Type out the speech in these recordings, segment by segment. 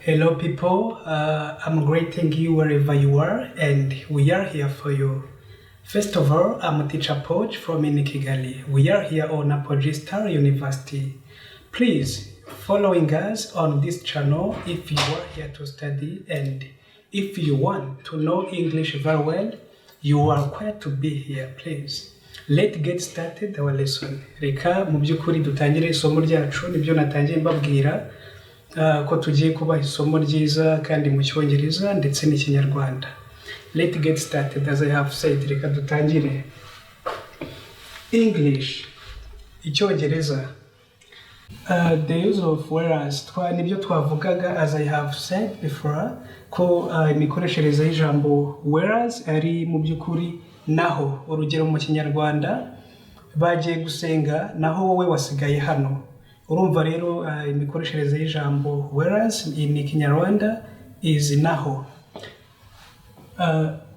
Hello, people. I'm greeting you wherever you are, and we are here for you. First of all, I'm Teacher Poch from in Kigali. We are here on Apogee Star University. Please, following us on this channel if you are here to study and if you want to know English very well, you are required to be here, please. Let's get started our lesson. Reka mu by'ukuri dutangire isomo ryacu, nibyo natangiye mbabwira ko tugiye kubaha isomo ryiza kandi mu Cyongereza ndetse n'Ikinyarwanda. Let's get started, as I have said, reka dutangire. English, Icyongereza. The use of "whereas", nibyo twavugaga, as I have said before, ko imikoreshereze y'ijambo "whereas" ari mu by'ukuri naho. Urugero mu Kinyarwanda, bagiye gusenga naho wowe wasigaye hano. Urumva rero imikoreshereze y'ijambo "whereas" in Kinyarwanda is naho.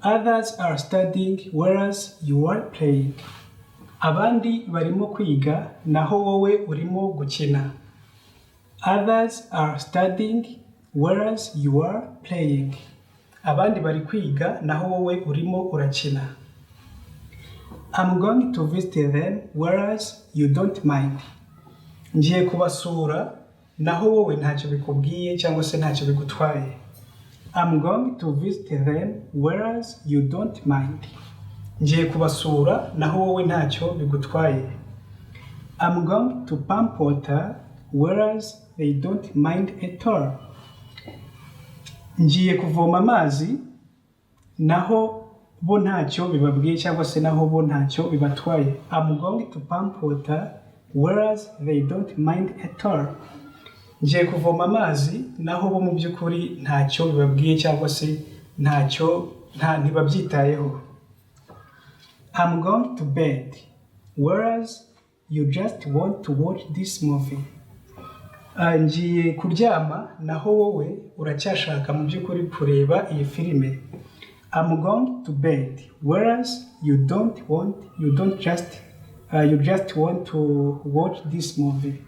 Others are studying whereas you are playing. Abandi barimo kwiga naho wowe urimo gukina. Others are studying whereas you are playing. Abandi bari kwiga naho wowe urimo urakina. I'm going to visit them whereas you don't mind. Ngiye kubasura naho wowe ntacyo bikubwiye cyangwa se ntacyo bigutwaye. I'm going to visit them whereas you don't mind. Ngiye kubasura naho wowe ntacyo bigutwaye. I'm going to pump water whereas they don't mind at all. Ngiye kuvoma amazi naho bo ntacyo bibabwiye cyangwa se naho bo ntacyo bibatwaye. I'm going to pump water whereas they don't mind at all. Ngiye kuvoma amazi naho bo mu by'ukuri ntacyo bibabwiye cyangwa se ntacyo ntibabyitayeho. I'm going to bed whereas you just want to watch this movie. Ah, ngiye kuryama naho wowe uracyashaka mu by'ukuri kureba iyi filime. I'm going to bed whereas you don't want you don't just you just want to watch this movie.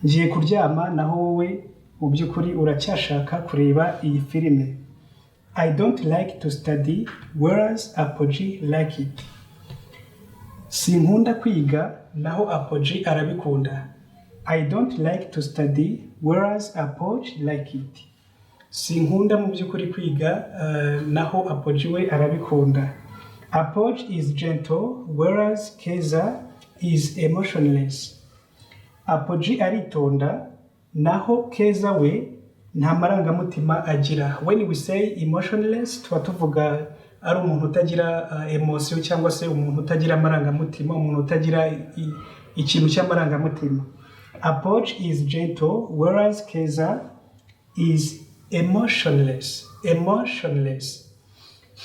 Ngiye kuryama naho wowe mu by'ukuri uracyashaka kureba iyi filime. I don't like to study whereas Apogee like it. Sinkunda kwiga naho Apogee arabikunda. I don't like to study whereas Apogee like it. Sinkunda mu by'ukuri kwiga naho Apogee we arabikunda. Apogee is gentle whereas Keza is emotionless. Apogee aritonda naho Keza we nta marangamutima agira. When we say "emotionless", tuba tuvuga ari umuntu utagira emotion cyangwa se umuntu utagira amarangamutima, umuntu utagira ikintu cy'amarangamutima. Apogee is gentle whereas Keza is emotionless. Emotionless.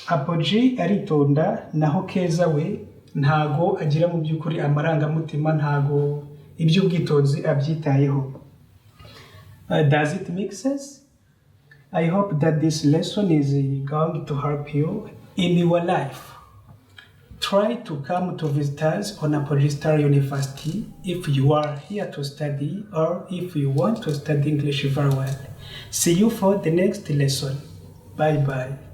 Apogee aritonda naho Keza we ntago agira mu by'ukuri amarangamutima, ntago iby'ubwitonzi abyitayeho. Does it make sense? I hope that this lesson is going to help you in your life. Try to come to visit us on Apogee Star University if you are here to study or if you want to study English very well. See you for the next lesson. Bye bye.